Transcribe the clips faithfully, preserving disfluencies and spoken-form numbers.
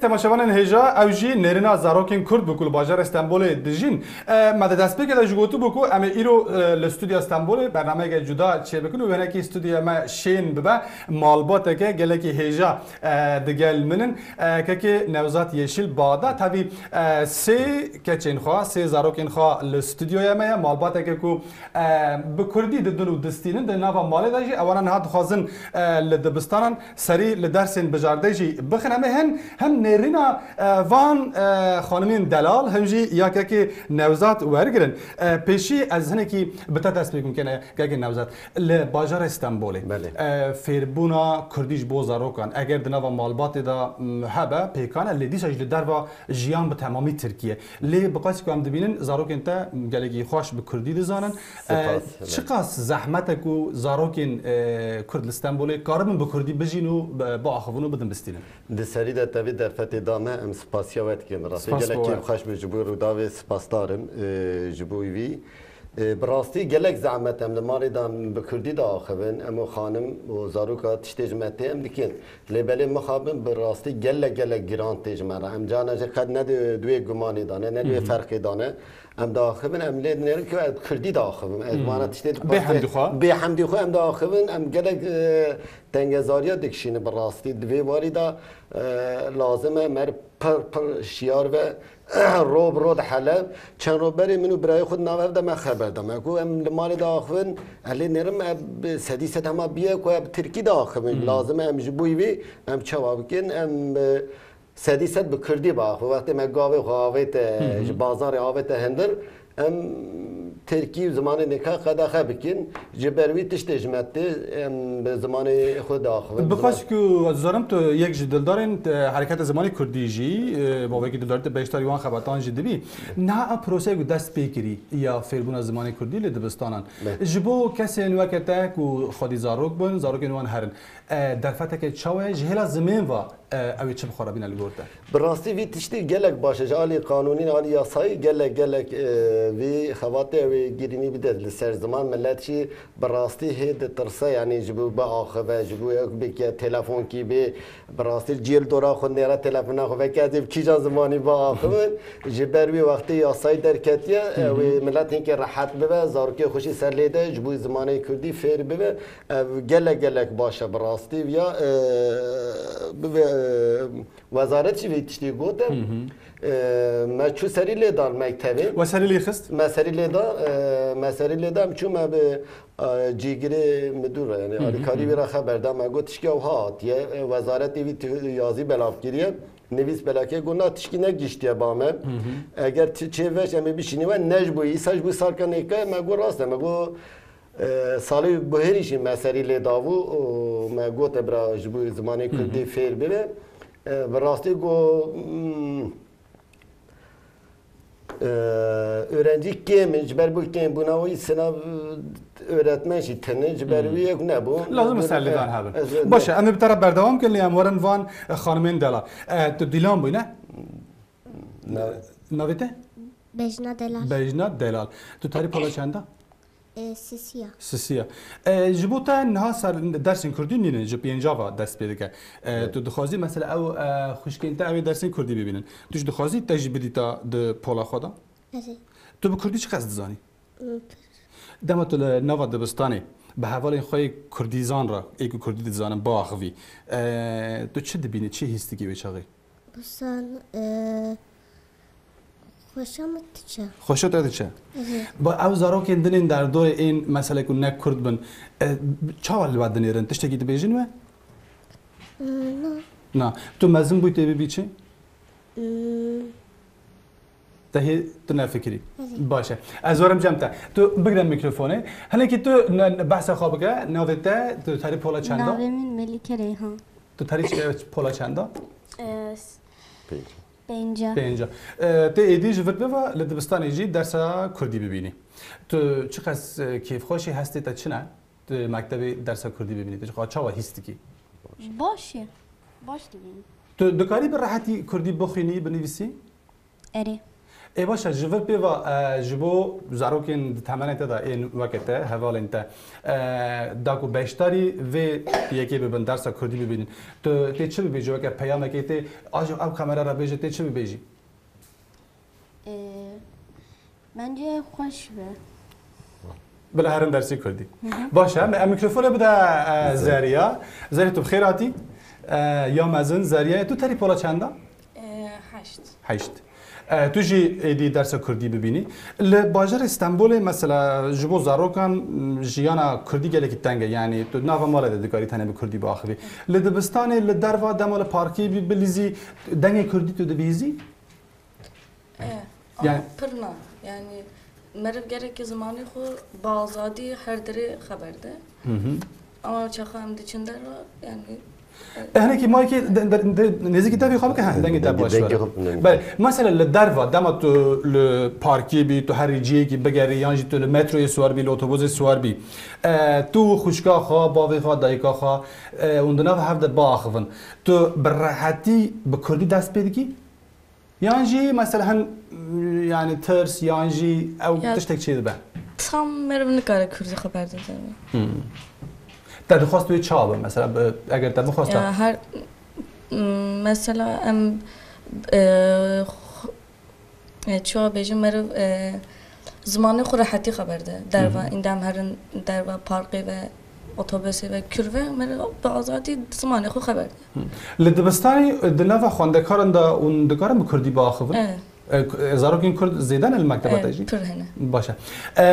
Temaşevanên hêja, ew jî nêrîna zarokên Kurd bû ku li bajarê Stenbolê dijîn. E, me di destpêkê de jî gotibû ku em ê îro, e, li Studya Stenbolê bernameyeke cuda çêbikin û wênekî studya me şên bibe. Malbateke gelekî hêja, e, digel min in. E, kekê Nevzat Yeşil Bağda. Tevî, e, sê keçên xwe, sê zarokên xwe li studyoya me ye. Malbateke ku, e, bi kurdî didin û distînin di nava malê de jî. Ewana niha dixwazin, e, li dibistanan serî li dersên bijardê jî bixin. Em ê hin hem nêrîna, e, van, e, xanimên delal, hem jî ya kekê Nevzat wergirin. E, pêşî ez hinekî bi te dest pê bikim kene, kekê Nevzat. Li bajarê Stenbolê, Belê. e, fêrbûna kurdî ji bo zarokan, eger di nava malbatê de, m, hebe, pêkan e, lê dîsa jî li derva jiyan bi temamî tirkî ye. Lê bi qasî ku em dibînin, zarokên te gelekî xweş bi kurdî dizanin. Spas, E, belê. Çiqas zehmet e ku zarokên, e, kurd li Stenbolê karibin bi kurdî bijîn û bi-, biaxivin û bidin bistînin? Di serî de tevî derfetê da me, em spasiya we dikin. Bi rastî Spas gelek bo we. Kêfxweş bû ji bo Rûdawê, spasdar im, e, ji bo vî. E, bi rastî gelek zehmet em li malê de em bi kurdî diaxivin. Em û xanim û zaroka tiştê ji me tê em dikin. Lê belê mixabin bi rastî gelek gelek giran tê ji me re. Em carna jî qet ne di, di wê gumanê de ne, ne di wê Hı hı. ferqê de ne. Em diaxivin, em lê dinêrin ku ez kurdî diaxivim. Ez Hı. vana tiştê Bê hemdî xwe. Bê hemdî xwe em diaxivin, em gelek, e, tengezariya dikişînin bi rastî. Di vê warî de, e, lazim e me pir pir şiyar ve ro bi ro dihele. Çend roj berê min û birayê xwe di nav ev de me xeber da. Me got em li malê diaxivin, ez lê nêrim, ev sedî sed hema bîye ku ev tirkî diaxivin. Hmm. Lazim e em ji bo vî em çawa bikin? Em, e, sedî sed bi kurdî biaxivin. Wextê me gavê xwe avête Hı hı. ji bazarê avête hindir, em tirkî û zimanê nêka qedexe bikin. Ji ber wî tiştê ji me tê, em bi zimanê xwe diaxivin. Bi qasî ku ez zanim tu yek ji dildarên, e, hereketa zimanê kurdî jî, e, bavekî dildarî tu beşdarî wan xebetan jî dibî. Niha ev proseya ku dest pê kirî ya fêrbûna zimanê kurdî li dibistanan. Be. Ji bo kesên weke te ku xwedî zarok bin, zarokên wan herin, e, derfeteke çawa ye ji hêla zimên ve, e, ew ê çi bi xwe re bîne li gor te? Bi rastî vî tiştî gelek baş e. Ji alî qanûnî, alî yasayî gelek, gelek, e, vî xebatê ew ê girînî bide li ser ziman. Milet jî bi rastî hê ditirse, yanî ji bo biaxive, ji bo ew bike telefonkî bê, bi rastî cîl dora xwe nêre telefona xwe veke ez ê bi kîjan zimanî biaxivim. Ji ber wî wextê yasayî derketiye, Hı hı. ew ê milet hinkê rehet bibe, zarokê xwe jî ser lê de ji bo zimanê kurdî fêr bibe. Ev gelek gelek baş e bi rastî. Viya, e, bibe, e, wezaret jî vê tiştî gote. Hı hı. E, me çû serî lê dan mektebê. We serî lê xist? Me serî lê da, e, me serî lê da, em çû me bi, e, cîgirê midûr re, yani Hı hı, alîkarî hı. wî re xeber da. Me got tişkî ew ha hatiye. E, wezaretê vî tu-, yazî belav kiriye. Nivîs belakê got na tişkî negihiştiye ba me. Hı hı. Eger ti çê veş em ê bişînî we ne ji bo îsa ji bo salka nêke me got rast e. Me got E, salê buherî jî me serî lê dabû û me gote bira ji bo zimanê Hı hı. kurdî fêr bibe. E, bi rastî got, hmm, e, öğrenci kêm in, ji ber bu kêm bûna wî sınav öğretmen jî tune, ji ber Hı hı. wî yek nebû. Lazim e ser lê dan hebin. Baş e, em ê bi te re berdewam kin, lê em werin van, e, xanimên delal. E, tu dîlan bûyî ne? Na- Navê te? Bejna Delal. Bejna Delal. Tu tarî pola çenda? E, sisiya. Sisiya. E, ji bo te niha ser dersên kurdî nînin, ji pênca ve dest pê dike. E, Evet. Tu dixwazî mesela ew, e, xwişkên te ew ê dersên kurdî bibînin. Tu jî dixwazî te jî bidîta di pola xwe de? Evet. Tu bi kurdî çiqas dizanî? Hı. Dema tu li nava dibistanê bi hevalên xwe yê kurdîzan re, ê ku kurdî dizanin, biaxivî, e, tu çi dibînî, çi hîs dikî wê çaxê? Bisan, e, xweşa min diçe. Xweşa te diçe? Evet. Ba ew zarokên din ên derdorê ên, mesele ku ne kurd bin, e, çawa li we dinêrin? Tiştekî dibêjin we? E, na. Na. Tu mezin bûyî tê bibî çi? Hmm. Te hê tu nefikirî. Evet. Baş e. Ez werim cem te. Tu bigre mikrofonê. Hinekî tu ne, ne, behsa xwe bike. Navê te, tu tarî pola çenda? Navê min Melîke Reyhan. Tu tarî çi-, pola çenda? E, s-, Pênc. Pênca. Pênca. E, tê êdî ji vir biva li dibistanê jî dersa kurdî bibînî. Tu çiqas, e, kêfxweş î, hestê te çi ne? Tu mektebê dersa kurdî bibînî. Tu çawa hîs dikî? Baş e. Baş dibînim. Tu dikarî bi rehetî kurdî bixwînî, binivîsî? Erê. Ê baş e, ji vir pê ve, e, ji bo zarokên di temenê te de ên weke te, hevalên te, e, da ku beşdarî vê yekê bibin, dersa kurdî bibînin, tu tê çi bibêjî weke peyamekê tê, a ji ev kamera re bêje tê çi bibêjî? Ee, bence hoş be. Bila herin dersê kurdî. Baş e, em, em mikrofona bide e, Zeriya. Zeriya, tu bi xêr hatî. E, ya mezin Zeriya, tu terî pola çenda? Ee, heşt. Heşt. E, tu jî êdî dersa kurdî bibînî. Li bajarê Stenbolê mesela ji bo zarokan m, jiyana kurdî gelekî teng e. Yanî tu nava malê de dikarî tenê bi kurdî biaxivî. Li dibistanê, li derva dema li parkê bî bilîzî dengê kurdî tu dibihîzî? Ee, Yani- ama pir na. Yani meriv gerekî zimanê xwe bi azadî her dirê xeber de. Ama çaxa em diçin derve yani E, hinekî mayekê de- de- de- nêzîkî devê xwe bike, he, dengê te baş Dengê were. xwe bike. Belê, mesela li derva dema tu li parkê bî, tu herî cihekî bigerî, yan jî tu li metroyê siwar bî, li otobusê siwar bî. E, tu û xwişka xwe, bavê xwe, dayika xwe, e, hûn di nav hev de biaxivin. Tu bi rehetî bi kurdî dest pê dikî? Yan jî mesela hin yani tirs yan jî ew Ya- tiştek çê dibe. Tam meriv nikare kurdî xeber de derve. Te dixwest wê çawa be mesela bi- eger te bixwesta. Ya her m, mesela em e, xu- e, çawa bêjim meriv e, zimanê xwe rehetî xeber de. Derva îndem herin derva parkê ve otobusê ve kür ve meriv bi azadî zimanê xwe xeber de. Li dibistanê di nava xwendekaran de hûn dikarin bi kurdî biaxivin? Evet. E, k- e, zarokên kurd zêde ne li mekteba te Evet, jî? pir hene. Baş e. E,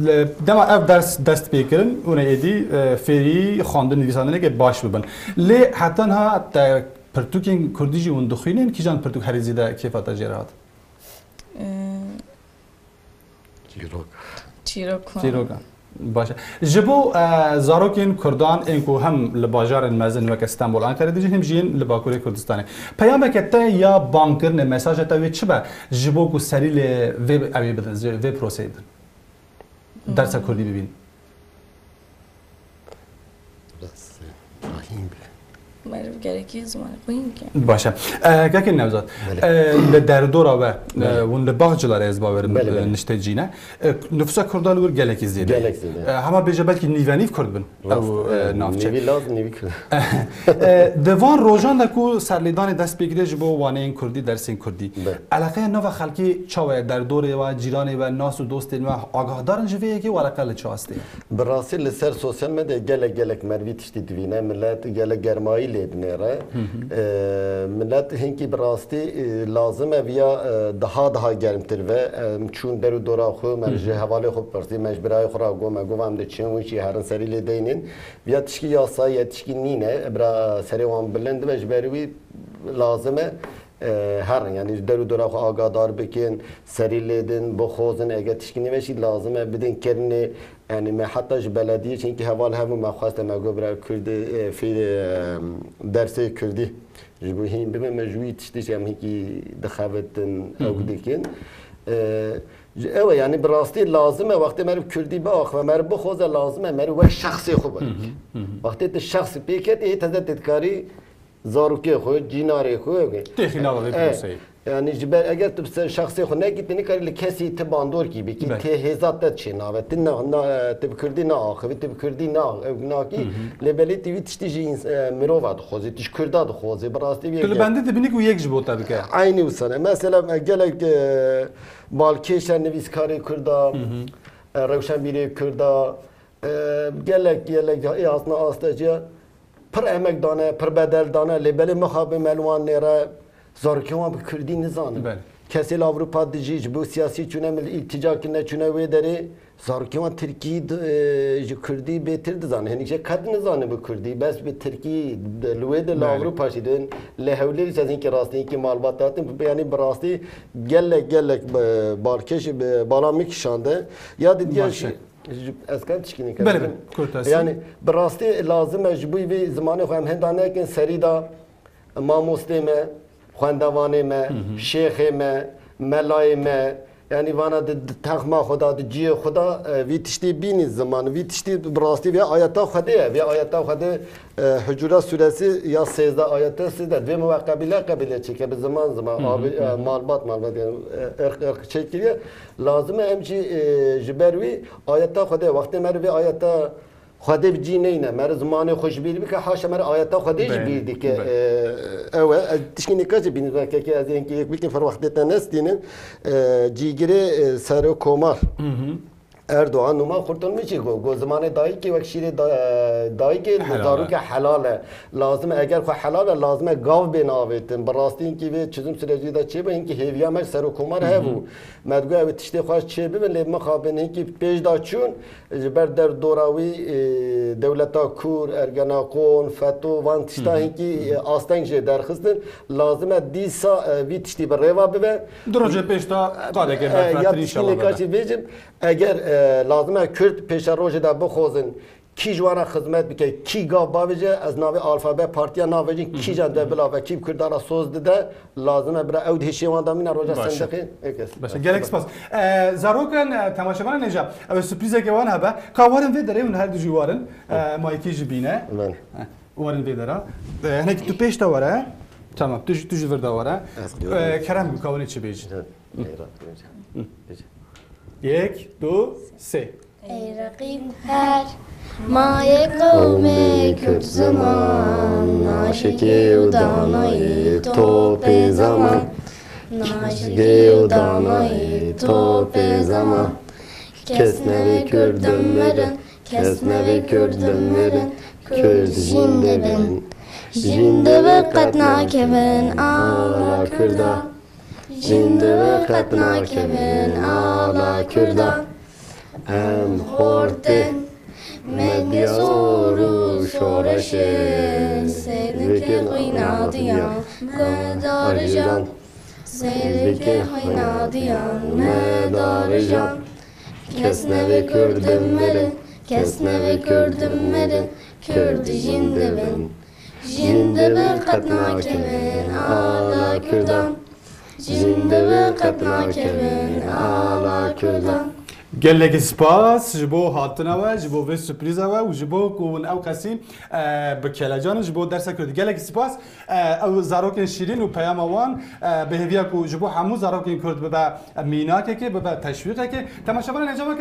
li- dema ev ders dest pê kirin, hûn ê êdî e, fêrî xwendin nivîsandineke baş bibin. Lê heta niha te pirtûkên kurdî jî hûn dixwînin, kîjan pirtûk herî zêde kêfa te jê re hat? E, Çîrok. Çîrok. Çîrokan. Baş e. Ji bo e, zarokên kurdan ên ku hem li bajarên mezin weke Stenbol, Ankarê dijîn, him jî yên li Bakurê Kurdistanê. Peyameke te ya bangkirinê, mesaja te wê çi be ji bo ku serî lê vê ew ê bidin, vê proseyê bidin? Dersa kurdî bibîn. Biraz e, rahîn be. Meriv gerekî zimanê xwe hîn ke. Baş e. E, Kekê Nevzat, Belê. e, li derdora we, e, Belê. hûn li Baxcila re ez bawerim Belê, belê. e, niştê cî ne. E, nifûsa kurda li wir gelekî zêde. Gelek zêde. E, hema bêje belkî nîvenîv kurd bin. Rast, Ew, e, e, navçe. Nîvî laz nîvî kurd. E, di van rojan de ku serlêdanê dest pê kiriye ji bo waneyên kurdî, dersên kurdî. Be. Eleqeya nava xelkê çawa ye? Derdorê we, cîranê we, nas û dostên we agahdarin ji vê yekê û eleqe li çi astê ye? Bi rastî li ser sosyal medya gelek gelek mervî tiştî divîne. Millet gelek germayî lê dinêre. E, millet hinkî bi rastî e, lazim e viya e, daha daha germtir ve. E, çûn der û dora xwe, me ji hevalê xwe pirsî, me ji birayê xwe re got, me got, em diçin, wî jî herin serî lê deynin. Viya tişkî yasayî ye, tişkî nîne, bira serê wan bilind be, ji ber wî lazim e, e, herin, yanî ji der û dora xwe agadar bikin, serî lê din, bixwazin, eger tişkî nîve jî lazim e bidin kirinê, yanî me heta ji belediyê, çinkî heval hebû me xweste me got bira kurdî, e, fî, e, dersê kurdî ji bo hîn bibe, me ji wî tiştî jî em hînkî dixebitin, ew dikin. E, ji, ew e, yanî bi rastî lazim e wextê meriv kurdî biaxive, meriv bixwaze lazim e, meriv wek şexsê xwe bike. Wextê tu şexsî pê ketî, hê teze tê dikarî zarokê xwe, cînarê xwe. Têxî nava vê Evet. proseyê. Yanî ji ber eger tu bi ser şexsê xwe nekî, tu nikarî li kesî ti bandorkî bikî, Belê. tê hêza te çênabe, tu na, na, tu bi kurdî naaxivî, tu bi kurdî na, ew nakî, lê belê tu wî tiştî ji îns-, e, mirova dixwazî, tu ji kurda dixwazî, bi rastî wî Tu li yek- bendê dibînî ku yek ji bo te bike. Eynî wisa ne. Mesela me gelek e, balkêş e nivîskarê kurda, e, rewşenbîrê kurda, e, gelek gelek ê hasna asteciya pir emek dane, pir bedel dane, lê belê mixabin me li wan nêre zarokê wan bi kurdî nizanin. Belê. Kesê li Ewropa dijî ji bo siyasî çûne, mil îltica kirine, çûne wê derê, zarokê wan tirkî di- e, ji kurdî bêtir dizanin. Hinek jê qet nizanin bi kurdî, bes bi tirkî di- li wê de li Belê. Ewropa jî din, li Hewlêrî ez hinkî rastî hinkî malbat hatin, yanî bi rastî gelek gelek bi balkêş bi bala min kişande. Ya didiya Baş e. jî, jî- ez kem tişkî Belê, belê, kurtasî. Yanî bi rastî lazim e ji bo vê zimanê xwe em henda nekin serî de mamostê me, xwendevanê me, şêxê me, melayê me, Yanî vana di, di texma xwe de, di cihê xwe de, e, vî tiştî bînî ziman. Vî tiştî bi rastî vê ayeta Xwedê ye. Vê ayeta Xwedê, e, Hucurat suresi ya sêzdeh ayeta sêzdeh. Divê min we qebîle qebîle çêke bi ziman ziman. Abi, e, malbat malbat yani, e, irq irq çêkiriye. Lazim e em jî, e, ji ber wî ayeta Xwedê. Wextê me re vê ayeta Xwedê bi cî neyne, me re zimanê xwe ji bîr bike, haşa me re ayeta Xwedê ji bîr dike. Belê. Ee, ew e, ez tişkî nîka jî bînim, kekê ez ê hinkî yek bikîm, fer wextê te nestînim. Ee, cîgirê, e, Serokkomar Erdogan Numan Kurtulmuşî got, got, zimanê dayikê wek şîrê da-, dayikê, zarokê helal e. Lazim e, eger xwe helal e, lazim e gav bên avêtin. Bi rastî hinkî vê çözüm sürecî de çêbe, hinkî hêviya me ji Serokkomar hebû. Me digot ew tiştê xwe çê bibin, lê mixabin hinkî pêş de çûn. Ji ber derdora wî, e, dewleta Kur, Ergenekon, feto, van tişta hinkî, e, asteng jê derxistin. Lazim e dîsa, e, vî tiştî bi rêva bibe. Du rojê pêş de qadeke, e, berfirehtir ya inşallah tişkînê bebe. Kaçî bêjim, eger, e, lazim e Kurd pêşerojê de bixwazin, kî ji wan re xizmet bike, kî gav bavêje, ez navê alfabe partiya navêjin, kîjan de bila vekî bi Kurdan re soz dide, lazim e bira ew di hêşê wan de mîne roja sendeqê. Baş e. Gelek spas. E, zarokan, e, temaşevanên hêja, ew sürprîzeke wan hebe. Ka werin vê derê hûn her du jî werin. E, maykî jî bîne. Werin vê dera. E, hinek tu pêş de were. Tamam, tu jî, tu jî vir de were. E, kerem bû, ka wenê çi bêjî. Yek, du, sê. Ey reqîb her mayê qewmê Kurd ziman, naşikê û danayê topê zeman. Naşikê û danayê topê zeman. Kes nevê Kurd dimirin, kes nevê Kurd dimirin, Kurd jîn dibin. Jîn dibe qet nakevin ala Kurda. Jîn dibe qet nakevin ala Kurda. Em xortin, me diya zor û şoreşin, sêdikên xwîna diyan me darijan. Sêdikên xwîna diyan me darijan. Kes nevê Kurd dimirin, kes nevê Kurd dimirin, Kurd jîn dibin. Jîn dibe qet nakevin ala Kurdan. Jîn dibe qet nakevin ala Kurdan. Gelekî spas ji bo hatina we, ji bo vê surprîza we û ji bo ku hûn ew qesî, e, bi kelecan in ji bo dersa Kurdî. Gelekî spas. E, ew zarokên şîrîn û peyama wan, e, bi hêviya ku ji bo hemû zarokên Kurd bibe mînakekê, bibe teşwîqekê. Temaşevanên hêja, weke